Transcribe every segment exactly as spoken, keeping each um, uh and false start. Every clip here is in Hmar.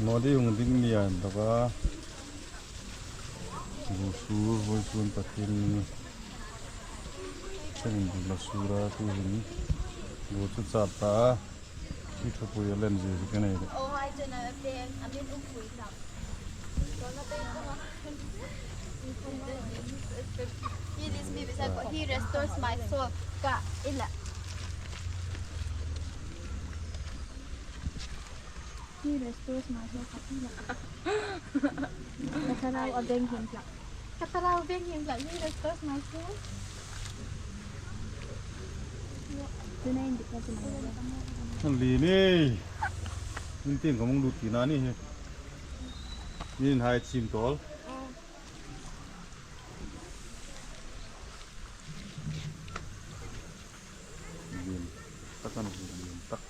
Modi hung ding ni an taka. Go sur, voisun takin. Changin la sura tuhin. Go chu chat ta. Hi thupui a len zie zie ka nei de. Oh, hi, Jana, a peng, a min umpui ta. He leads me beside, he restores my soul. Ka, ila. He restores my soul, ka, ila. Ka thlarau a beng him hlak. Ka thlarau beng him hlak, he restores my soul. Tuna indik ka tina. Li ni. Min tieng ka mong du tina ni hi. Min hai chim tol. Lian tak an lian tak.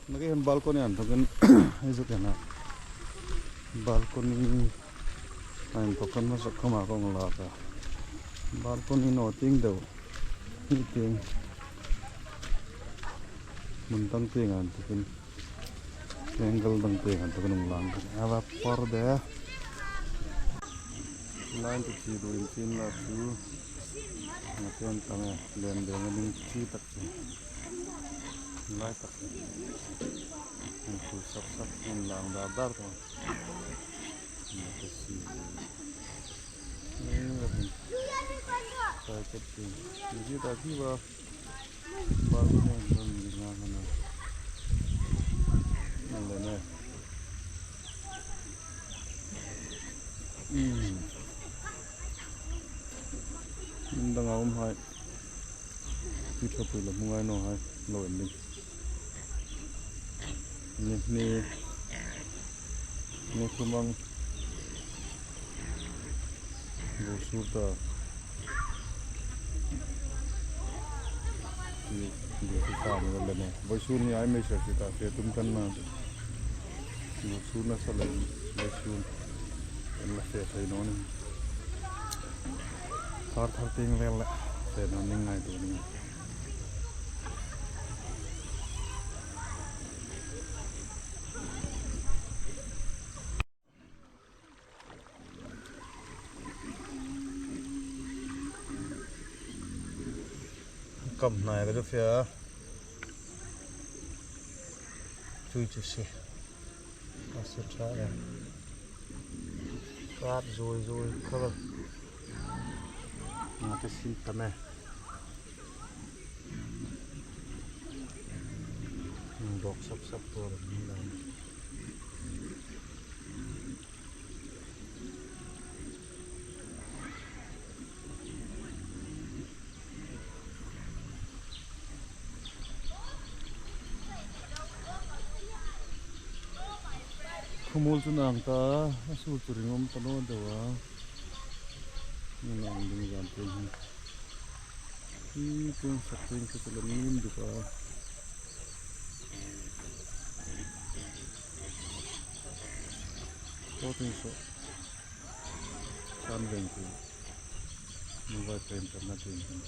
Naki hem balcony an thokin, ai zuk ena. Balcony an thokin ma sak kama kong la ka. Balcony no ting deu. Ni ting. Mun tang ting an thokin. Angle dang ting an thokin nung lang. Ava por de. Line to chi du in chin la chu. Ngaten tang e. Len de nganing chi tak. Lai tak. An thu sap sap, an lang dar dar ta. An ta si. An la hin. Ta ta si. Ni ji ta si ba. Ba ni an don ni na na. An la ne. Hmm. An dang a um hai. Ti thopui la hmu ngai naw hai, lo en ding. Ni, ni, ni khumang. Go sur ta. Ti, ti, ti ta, mi la ne. Voisun ni ai mai sa si ta, fe tum kan na. Go sur na sa le, voisun. En la fe fe naw ni. Thar thar ting vel le. Fe naw ni ngai tu ni. Kam hnai ka chu fia. Chui chu si. A se ṭha e. Kat zui zui kha. Nga te sin ta me. Bawk sap sap tur ni la. Khawmuol chu nang ta, a sur chu ringawm ta naw deu a. Nang ding zan te hi. Hi, tieng sak tieng ka chu la nim duk a. Saw tieng saw. San veng tieng. Nung vai pen kan na tieng kan.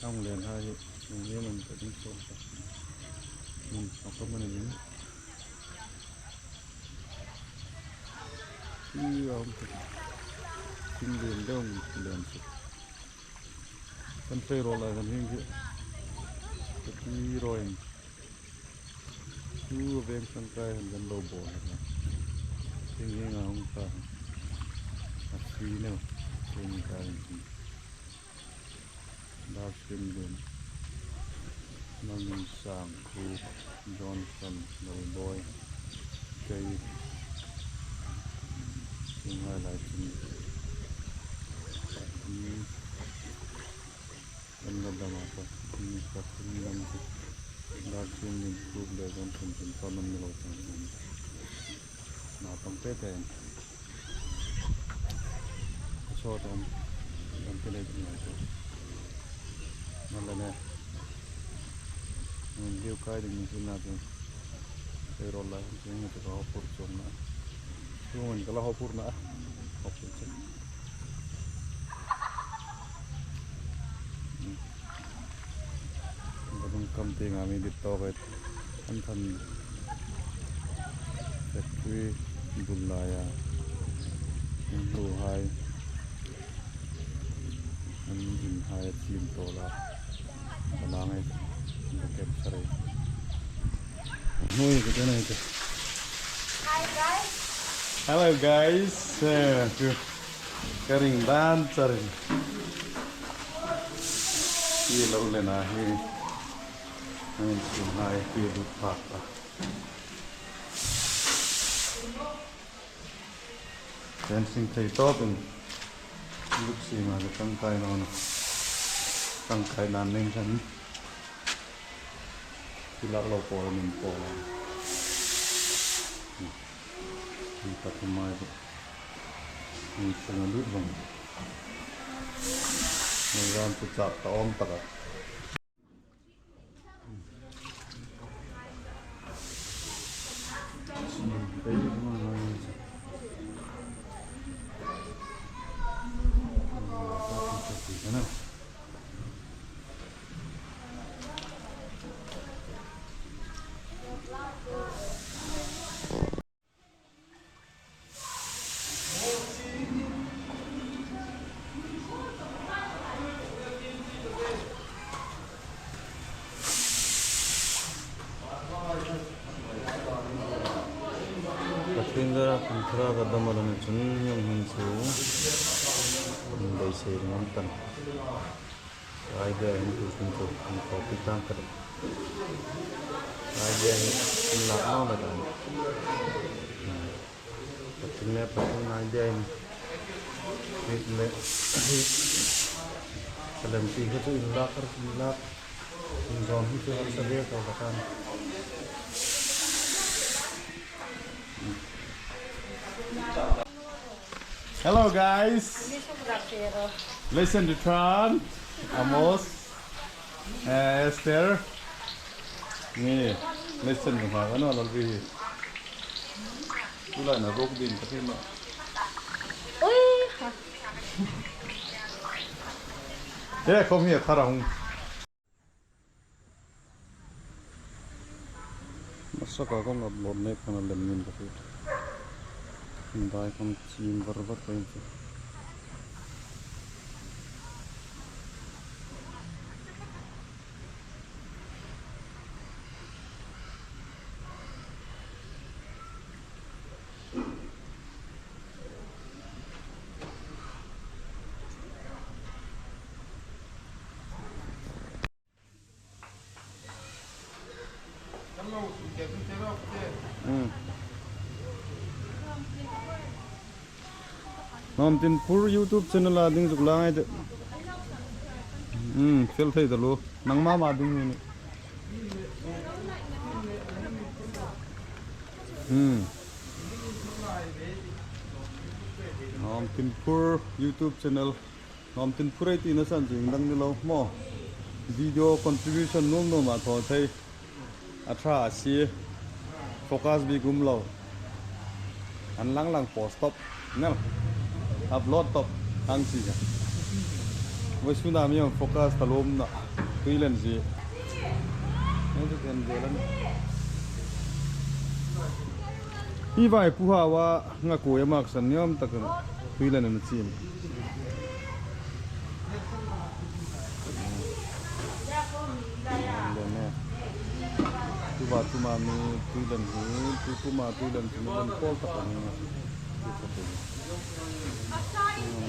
Ang len hai, nung len an ka ding saw ka. Nung saw ka man a ding. Hi, a um ka. Ting len deu len suk. Kan tlei rawl lai kan hing khi. Ka ti rawi in. Chu veng tangkai han kan lo bawl a. Hing hing a hung ta. A si neu. Hing ka hing hing. Dar Hrim Lien. Nalminsang, Khup, Johnson, Lalboi, kei. Hing hai lai chun. Hmm. Kan la dam a ta, mi ka tum dam chu. Dar Hrim Lien, Khup le Johnson chun pa nam ni lo chang chang. Na pang te te. Ka chaw tam. Kan ti le ti ngai chu. Na la ne. Mun diu kai ding ni chu na chu. Ei rol lai, chu ngai chu ka hawpur chuong na. Chu ngai ka la hawpur na. Hawpur chu. Kam tieng a mi dit tawk a, an than factory bul laia an hluhai, an inhai a chim tawl a, a la ngai, an capture a. Hnuoi ka te nei te. Hi guys. Hello guys. Eh, ka ring dan charin. Hi lo le na hi. An inhai hi lut phak ta. Fencing thei tawpin lut siem a ka tangkai naw a. Tangkai nan ning khan. Hi lak lo pawl min pawl a. Hi pathum mai chu. Hi sanga lut vong. Hi ram chu chak ta awm tak a. Pathien dera kan thara ka dam a la ni chun, hieng hin chu beisei ring an tan. Idea hin tu sin chu, an copy tang ka. Idea hin, in lak naw la dan. Pathien le, Pathien idea hin. Hit le, hit. Ka lem ti kha chu in lak, in lak. In zong hi chu har sa le ka la kan. Hello guys. Listen to Tran, Amos, eh, Esther. Ni, listen to her. Ano, lal bi. Tulai na rok din ka tin. Ui. Eh, kom hi thara hung. Masaka kong upload mek khan a lem ngei ka ti. Dai kong chim var var ka in chu. Hmm. Hnawmtinphur YouTube channel a ding zuk la ngai de. Hmm, fel thei ta lo. Nangma ma ding ni. Hmm. Hnawmtinphur YouTube channel. Hnawmtinphur ei tina san chu ieng dang ni lo maw. Video contribution nuom nuom a thaw thei. A ṭha a sie. Focus bik um lo. An lang lang post top. Nel. Upload top. Ang si ka. Vawisuna mi focus ta lawm na. Tuilen zie. Nang chu ken zie lan. Hi vai pu hawa nga ko ya mak san niam tak na. Tuilen an chim. Lem e. Tu va tu ma mi tuilen hi, tu tu ma tuilen chu mi lem pawl tak a ni.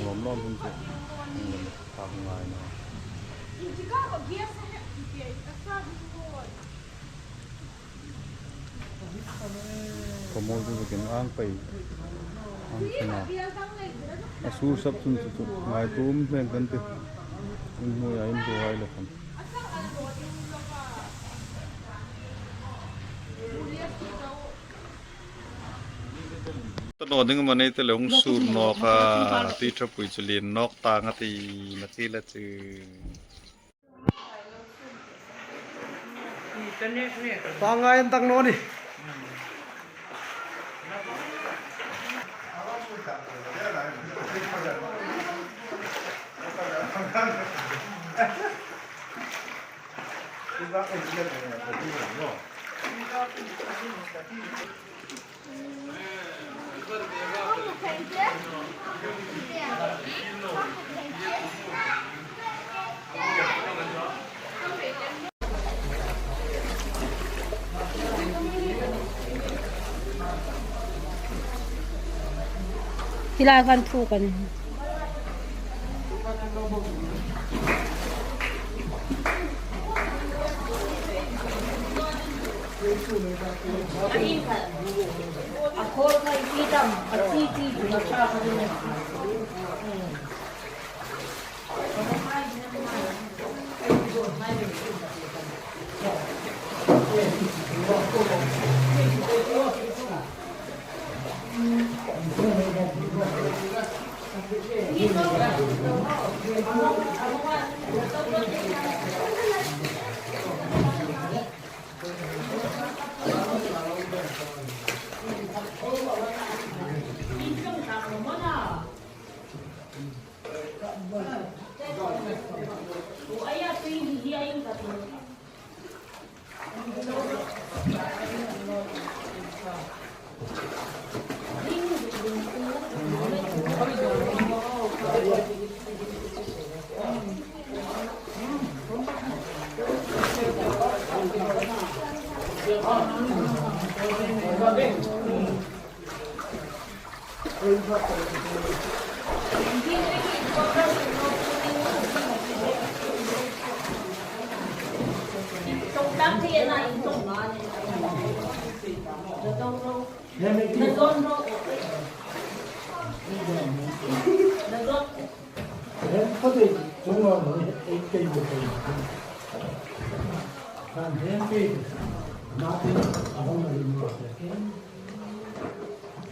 Lawm lawm hun chu. Lem tak ngai na. Khawmawl chu kin ang pei. Ang thina. A sur sap chun chu chu. Ngai tum hleng kan ti. In hnuoia in hnuoia le khan. Ta naw ding mani te le hung sur nawk a. Tui ṭhapui chu lien nawk tang a ti na ti la chu. Pangai an tak naw ni. Hi lai kan thu kan.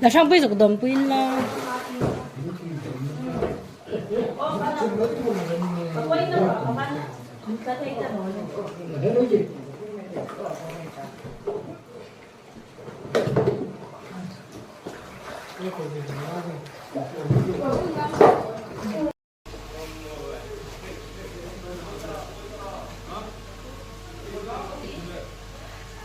Na hrang pui zuk dom pui in la.